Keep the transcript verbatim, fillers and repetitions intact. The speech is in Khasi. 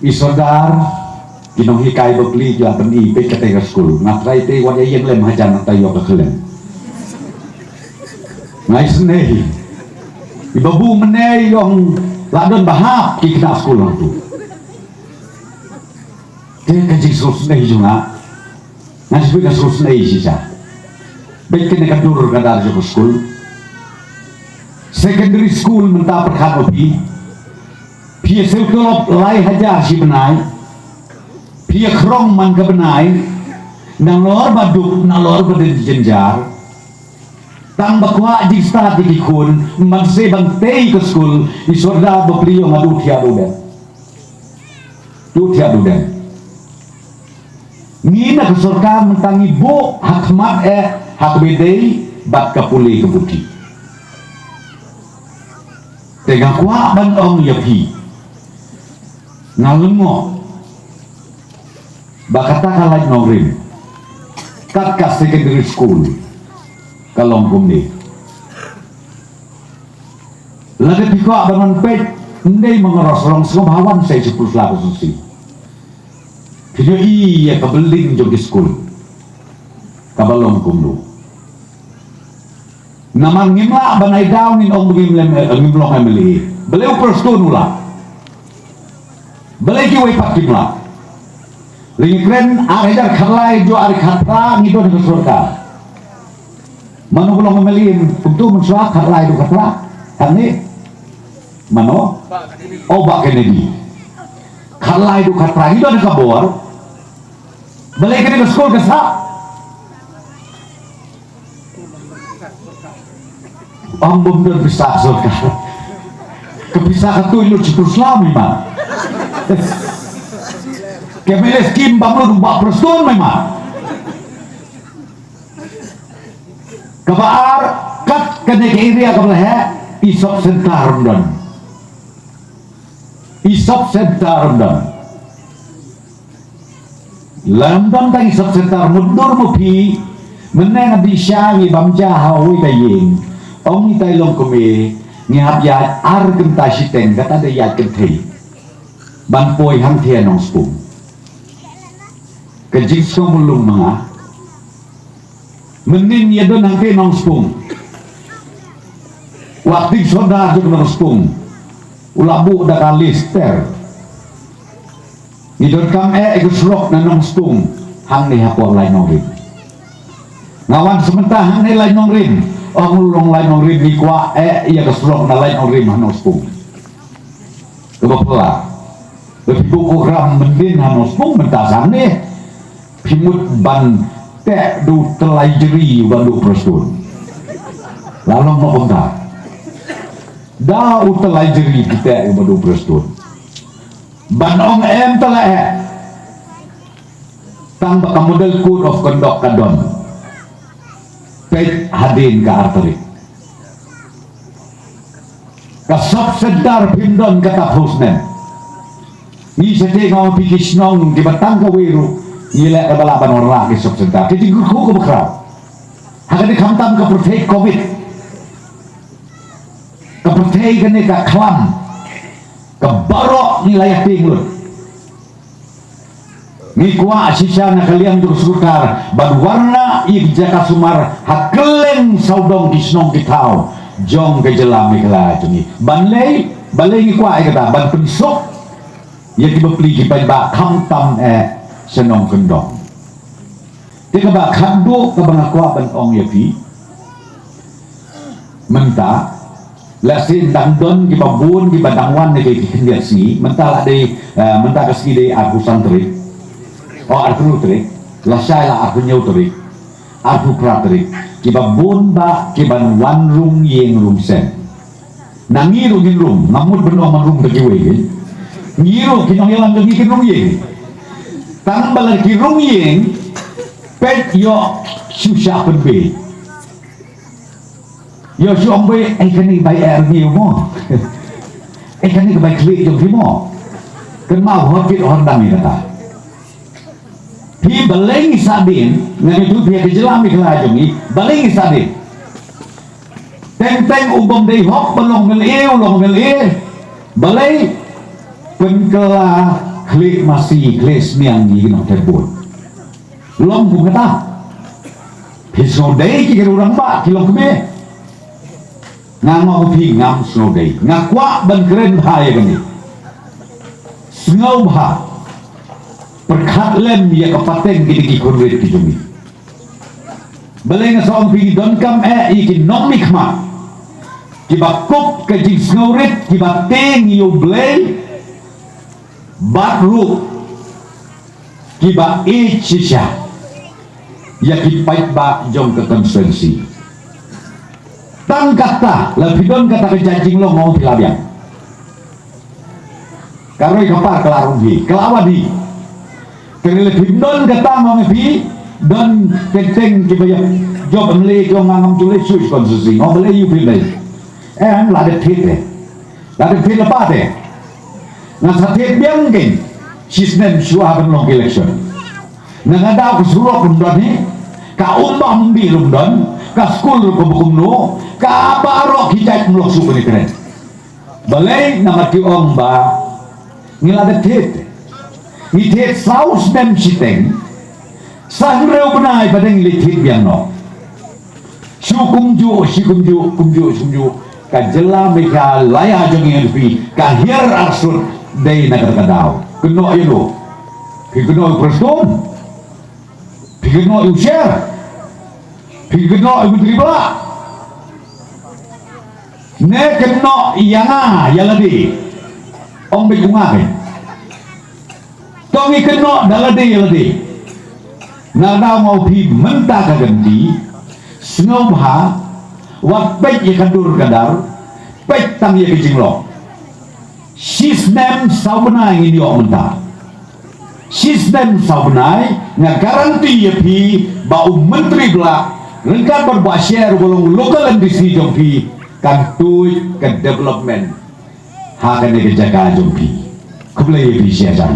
I sordar, ki nonghikai bapli ki la pyni peit katei ka skul. Nga trai te wat ïa ïeng lem hajan nangta ïoh ka khlem. Nga isynei. I babu mynne i ong la don bahap ki khynnah skul hangtu. Te ka jingsngewsynei jong nga. Nga shu ka sngewsynei shisha. Bad kane ka dur ka dar jong ka skul. Secondary school mynta pyrkhat ma phi. Phi ïa siew tulop lai hajar shi bnai. Phi ïa khrong man ka bnai. Nalor ba duk, nalor ba don jynjar. Tang ba kwah jingstad ïa ki khun, man se ban tei ka skul, i sordar bapli i ong haduh thiah duh dep. Duh thiah duh dep. Ngi na ka sorkar mynta ngi buh ha khmat eh ha kaba ïadei bad ka pule ka puthi. Te nga kwah ban ong ïa phi. Nga lyngngoh ba kata ka Laitumkhrah kat ka secondary school ka long kumne. Lada phi kwah ban wan peit, ym dei ma nga ruh, long sngewbha wan sha Shipurthla ka susi. Phin ïohi ïa ka building jong ki skul kaba long kumno. Namar ngim lah ban ai daw ngin ong ba ngim lem, eh, ngim long M L A. Balei u Prestone u lah? Balei kiwei pat kim lah? Lei ngi kren ar hajar khatlai haduh ar khatphra ngi don ha ka sorkar. Mano ba long M L A kumto mynshuwa, khatlai haduh khatphra? Hangne? Mano? Oh, Bah Kennedy. Khatlai haduh khatphra ngi don ha ka bor. Balei kane ka skul ka sah? Ong bym don pisa sorkar. Ka pisa katu i lut Shipurthla mai ma. Ka M L A scheme bym lut Bah Prestone mai ma. Kaba ar, kat kane ka area kaba la heh, i sub center ym don. I sub center ym don. Lada ym don tang i sub center, mutdur ma phi, mynne nga dih sha ngi bam ja ha wei ka ïing. Ong itai long kumne, ngi hap ïaid ar kynta shiteng, kata dei ïaid kynthei. Ban poi hangthie Nongspung. Ka jingsngewlung ma nga. Mynnin ïa don hangtei Nongspung. Wat dei sordar jong Nongspung. U la buh da ka lister. Ngi donkam eh ïa ka surok na Nongspung. Hangne hapoh Laitumkhrah. Nga wan sa mynta hangne Laitumkhrah. Ong u long Laitumkhrah ngi kwah eh ïa ka surok na Laitumkhrah ha Nongspung. Kaba phylla. Ba phi buh program mynnin ha Nongspung mynta sa hangne. Phi mut ban teh da u tyllai jri uba duh Prestone. La long noh kumta. Da u tyllai jri phi teh uba duh Prestone. Ban ong em tyllai eh. Tang ba ka model code of conduct ka don. Peit hadien ka ar tarik. Ka sub center phim don kata phew snem. Ngi shatei nga ong phi ki shnong kiba tang kawei ruh ngi leh kaba lah ban wanrah ki sub center. Ka jingkyrkhu kaba khraw. Ha kane khamtam ka pyrthei covid. Ka pyrthei kane ka khlam. Ka baroh ngi la ïa tieng lut. Ngi kwah shisha na ka liang jong ka sorkar ban wanrah ïa ki jaka sumar ha kylleng sawdong ki shnong ki thaw jong ka jylla Meghalaya jong ngi. Ban lei, balei ngi kwah ïa kata, ban pynsuk ïa ki bapli ki paidbah khamtam eh shnong kyndong. Te kaba khatduh kaba nga kwah ban ong ïa phi. Mynta lehse dang don kiba bun kiba dang wan ne ki khyndiat sngi, mynta la dei, eh, mynta ka sngi dei arphew san tarik. Oh, arphew hynriew tarik. Lashai la arphew hynñiew tarik. Arphew phra tarik. Kiba bun ba kiban wan rung ïing rung sem. Na ngi ruh ngin rung, nga mut ban ong man rung da kiwei. Ngi ruh ki nongïalam jong ngi kin rung ïing. Tang ba la ki rung ïing, peit ïoh shu shah pynbeit. Ïoh shu ong beit, ai kane bai er ngi mo. Ai kane ka bai khlieh jong phi mo. Kynmaw hor kit hor dang ïa kata. Phi balei ngi sahdien, ngan ïathuh phi ha ka jylla Meghalaya jong ngi, balei ngi sahdien. Teng teng u bym dei hok ba long M L A, u long M L A. Balei pynkylla Klik masi, klik sniang ïa ki nongthep vote. Long kum kata. Phi sngewdei ki kyrdan ba ki long kmie. Nga ong ïa phi ngam sngewdei. Nga kwah ban kren bha ïa kane. Sngewbha pyrkhat lem ïa ka pateng kine ki khun rit ki jong ngi. Balei nga sa ong phi, donkam eh ïa ki nongmihkhmat kiba kup ka jingsngewrit, kiba tieng ïa U Blei, bad ruh kiba ïeit shisha ïa ki paidbah jong ka constituency. Tang kata, la phi don kata ka jait jinglong, ong phi la biang. Ka roi ka par ka la rung hi, ka la wan hi. Te la phi don kata, ong phi don teng teng kiba ïa jop M L A ki ong ngam ju leh shuh constituency, ong balei ïa phi leh. Em, la dep thied te. La dep thied la pat te. Nga sa thied biang kein shisnem shuwa ban long election. Nga nga daw ka surok ruh ym don hi, ka umbah umdih ruh ym don, ka skul ruh kumno kumno, ka baroh ki jait ym long shuh ban ïakren. Balei? Namar ki ong ba ngi la dep thied. Ngi thied saw snem shiteng, sa hynriew bnai ba dang ngi leit thied biang noh. Shu kumjuh, shu kumjuh, kumjuh, shu kumjuh. Ka jylla Meghalaya jong ngi, phi, ka hiar arsut dei na kata ka daw. Kynnoh ïa u. Phi kynnoh ïa u Prestone. Phi kynnoh ïa u Sher. Phi kynnoh ïa u Myntri Blah. Ne kynnoh ïa nga ïa lade. Ong beit u nga beit. To ngi kynnoh da lade ïa lade. Nga daw nga ong phi mynta ka kynti, sngewbha wat peit ïa ka dur ka dar, peit tang ïa ka jinglong. Shisnem saw bnai ngin ïoh mynta. Shisnem saw bnai, nga guarantee ïa phi ba u Myntri Blah ryngkat bad Bah Sher uba long local M D C jong phi, kan tuid ka development ha kane ka jaka jong phi. Khublei ïa phi shisha.